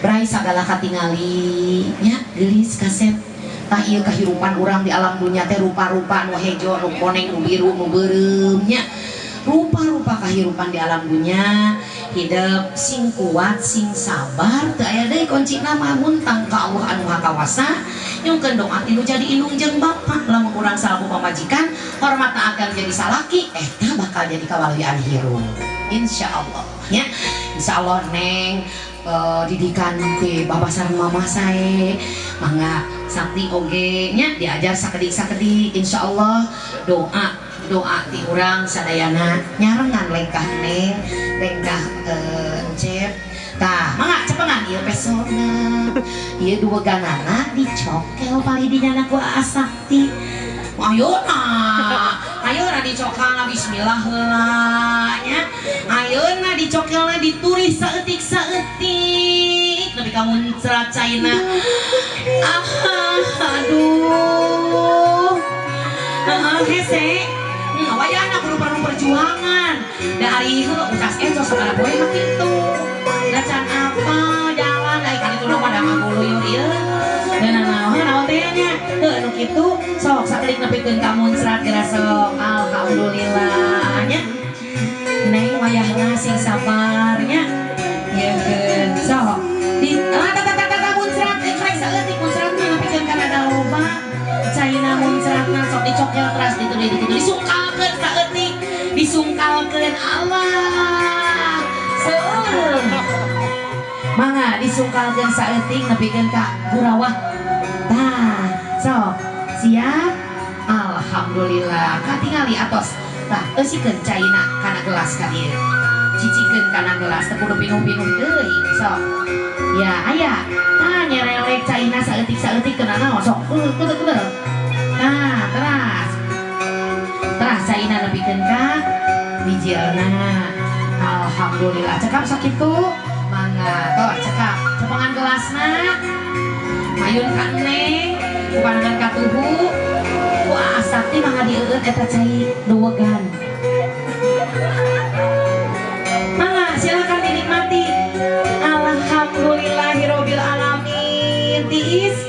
Bray sagala katingali nya geulis kasep tah ieu kahirupan urang di alam dunya teh rupa-rupa nu hejo nu koneng nu biru nu beureum nya rupa-rupa kahirupan di alam dunya hidup sing kuat sing sabar teu aya deui kuncina mah muntang ka Allah anu Maha Kawasa nyungkeun doa ti nu jadi indung jeung bapa lamun urang salaku pamajikan hormat akan jadi salaki eta bakal jadi kawaluyaan hirup insyaallah nya insyaallah neng didikan ti bapak sareng mamah sae mangga sakti oge nya diajar sakedik-sakedik insyaallah doa doa ti urang sadayana nyarengan lengkah neng lengkah encep tah mangga cepengan ieu pesona ieu duweganana dicokel palidinya ku Aa Sakti ayeuna ayeuna dicokelna bismillah heula nya ayeuna dicokelna diturih saeutik-saeutik nepi ka muncrat caina ah aduh heeh hese wayahna kudu perlu perjuangan da ari heuh ucas enco sabaraha poe mah kitu da can apa jalan da ikan itu mah da ngaguluyur ieu dan naon naon teh nya heuh nu kitu sok sakedik nepikeun ka muncrat geura sok alhamdulillah nya neng wayahna sing sabar nya ieu keun sok di tata tata muncrat rek saeutik muncratna nepikeun kana loba caina muncratna sok dicokel teras ditu deui ditu disungkalkeun saeutik disungkalkeun Allah seueur mangga disungkalkeun saeutik nepikeun ka gurawah tah sok siap alhamdulillah katingali atos tah eusikeun caina kana gelas ka dieu cicikeun kana gelas teu kudu pinuh-pinuh deui sok ya aya tah nyerelek caina saeutik-saeutik kana naon sok kudu tah teras teras caina nepikeun ka bijilna alhamdulillah cekap sakitu mangga toh cekap cepengan gelasna mayun ka neng kupanangan ka tuhu ku Aa Sakti mangga dieueut eta cai duwegan mangga silakan dinikmati alhamdulillahirabbil alamin tiis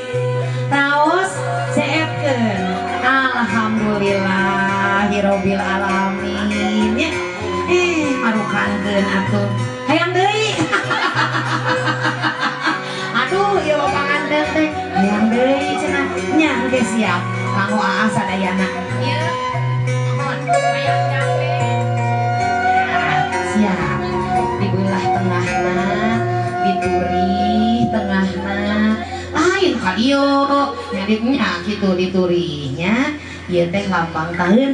raos seetkeun alhamdulillahirabbil alamin nya marukankeun atuh hayang deui aduh ieu mah panganten teh hayang deui cenah nya engke siap kanggo Aa sadayana ieu mohon hayang jambe siap dibelah tengahna diturih tengahna lain ka dieu nyaditnya kitu diturihnya ieu teh lambang taeun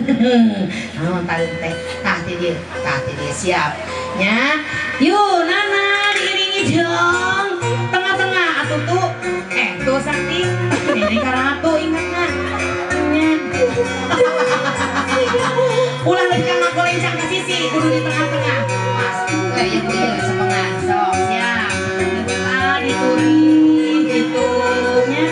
naon taeun teh tah ti dieu siap nya yuk nana diiringi jeung tengah-tengah atuh tuh tuh Sakti ini karatu ingatna nya ulah leutik ka ngagolencang ka sisi kudu di tengah-tengah pas ieu ieu sepengan sok siap ah diturih gitu nya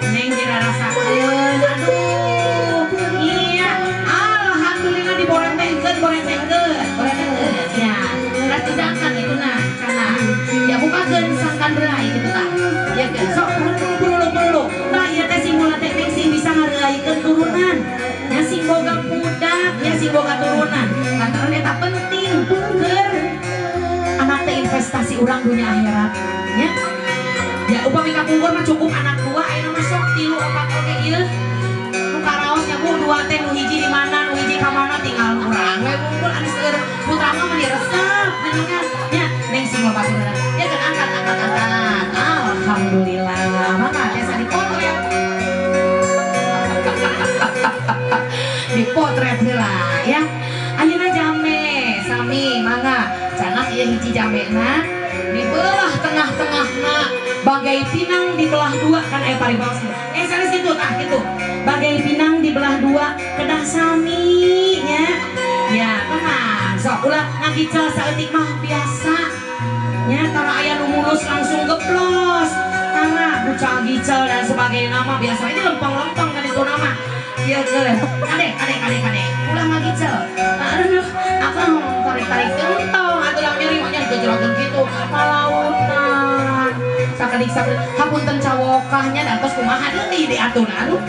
neng dirarasakeun aduh iya alhamdulillah diborentengkeun borentengkeun borentengkeun ya teras dijangkan itu nah kana ya bukakeun sangkan berai gitu tah ya kan sok perlu tah ieu teh sing mula teh neng sing bisa ngareaikeun turunan nya sing boga budak nya sing boga turunan lantaran eta penting keur anak teh investasi urang dunia akhirat nya ya upami kapungkur mah cukup anak dua ayeuna mah sok 3 4 oge ieu nu karaos nya bu dua teh nu hiji di mana nu hiji ka mana tinggal urang we ngumpul anu seueur putra mah meni resep geuningan nya neng sing loba turunan ya kan angkat angkat angkat alhamdulillah maka biasa dipotret dipotret heula ya ayeuna jambe sami mangga canak ieu hiji jambena dibelah tengah-tengahna bagai pinang dibelah dua kan aya paribasa sanes kitu tah kitu bagai pinang dibelah dua kedah sami nya ya tenang sok ulah ngagicel saeutik mah biasa nya tara aya nu mulus langsung geplos tara bucal gicel dan sebagainya nama biasa ini lempeng-lempeng kan itu nama ieu geus kade kade kade kade ulah ngagicel aduh akang sakedik sakedik hapunten cawokahnya dan tos kumaha deui diatur aduh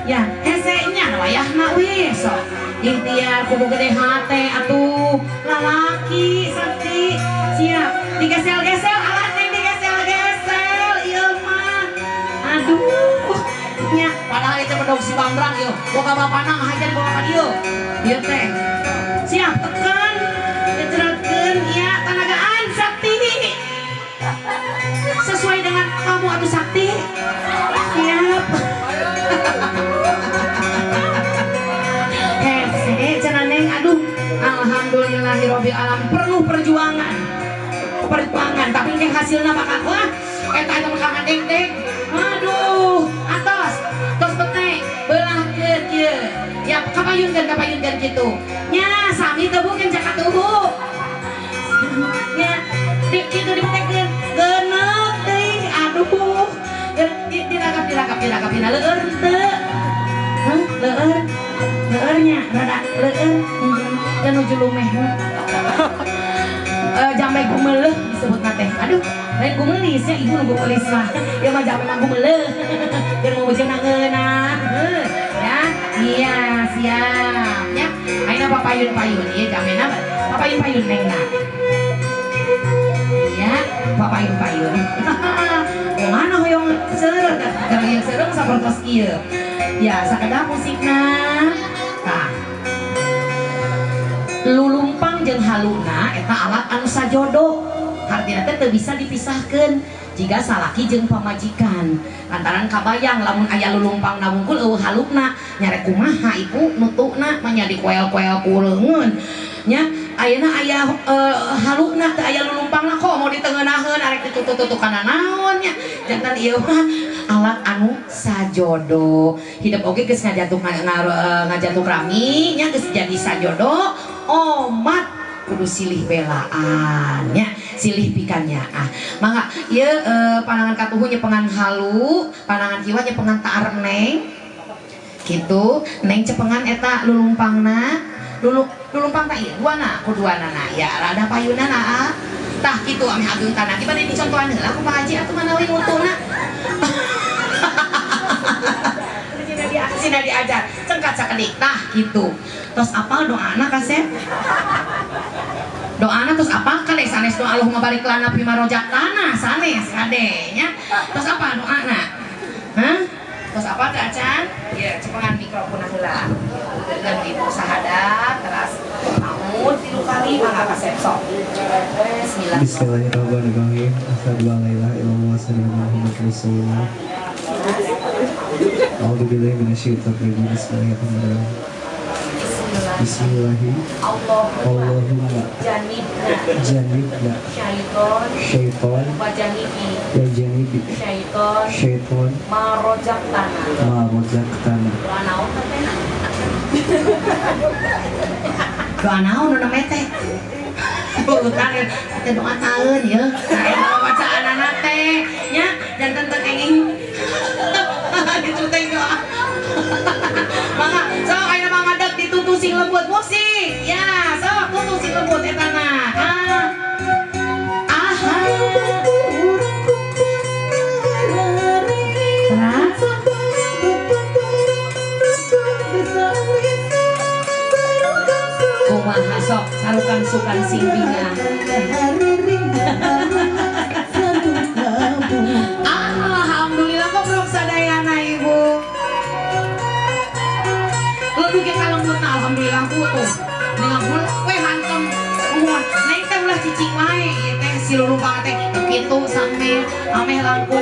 ya hese nya wayahna we sok ikhtiar kudu gede hate atuh lalaki sakti siap digesel-gesel alah neng digesel-gesel ieu mah aduh nya padahal itu bedog si bambrang ieu boga bapana ngahajan boga ka dieu ieu teh siap tekan dijeratkeun ya tanagaan sakti sesuai dengan kamu atuh sakti siap hese cenah neng aduh alhamdulillahirabbil alamin perlu perjuangan perjuangan tapi yang hasilnya bakal wah eta eta bakal ngadeg-deg aduh atos tos bete belah kieu ya kapayunkeun kitu nya sami teu bukeun cakatuhu nya di kitu dibetekeun geuneuk deui aduh dilagap leueur teu heuh leueur leueurnya rada leueur dan nuju lumeh jambe gumeleuh disebutna teh aduh lain gumelis nya ibu nu gumelis mah ieu mah jambe mah gumeleuh keur mujuna ngeunah ya iya siap nya ayeuna papayun-payun ieu jambena papayun-payun nengna iya papayun-payun mana hoyong seureuh keur ieu seureuh sapertos ieu ya sakedap musikna tah lulumpang jeung haluna eta alat anu sajodo hartina teh teu bisa dipisahkeun jiga salaki jeung pamajikan lantaran kabayang lamun aya lulumpang na wungkul eueuh haluna nyarek kumaha ibu nutuna mah nya dikoel-koel ku leungeun nya ayeuna aya haluna teu aya lulumpangna kok mau ditengeunaheun arek ditutup-tutupan naon nya jantan ieu mah alat anu sajodo hidup oge geus ngajantuk rami nya geus jadi sajodo omat kudu silih belaan nya silih pikannya ah mangga ieu panangan katuhu nyepengan halu panangan kiwa nyepengan taar neng kitu neng cepengan eta lulumpangna lulumpang tah ieu duana ku duanana ya rada payunana ah tah kitu ameh ageung tanah ki bade dicontohan heula ku Pak Haji atuh manawi mutuna sina diajar cengkat sakedik tah kitu tos apal doana kasep doana tos apal kade sanes doa Allahumma barik lana fima rozaqtana sanes kade nya tos apa doana hah tos apa teh acan ieu cepengan mikrofon heula dan ibu sahadat teras maut 3 kali mangga kasep sok Bismillahirrahmanirrahim. Asyhadu an la ilaha illallah wa asyhadu anna Muhammadar Rasulullah. A'udzubillahi minasyaitonir rajim. Bismillahirrahmanirrahim. Bismillahirrahmanirrahim. Allahumma janibna syaiton wa janibi syaiton ma rozaqtana. Doa naon nu namanya teh? Bukan teh doa taeun yeuh. Nah, bacaanana teh nya janten teu kenging. Gitu teh doa. Mangga sok ayeuna mah ngadeg ditutu sing lembut musik. Ya, sok tutu sing lembut eta mah. Ah. Aha. Kumaha sok sarukan sukan sing bingah. Alhamdulillah goblok sadayana ibu. Leuwih ge kalembutna alhamdulillah bu tuh. Ninggal we hantem nuhun. Neng teh ulah cicing wae ieu teh si lulumpang teh kitu sampe ameh langkung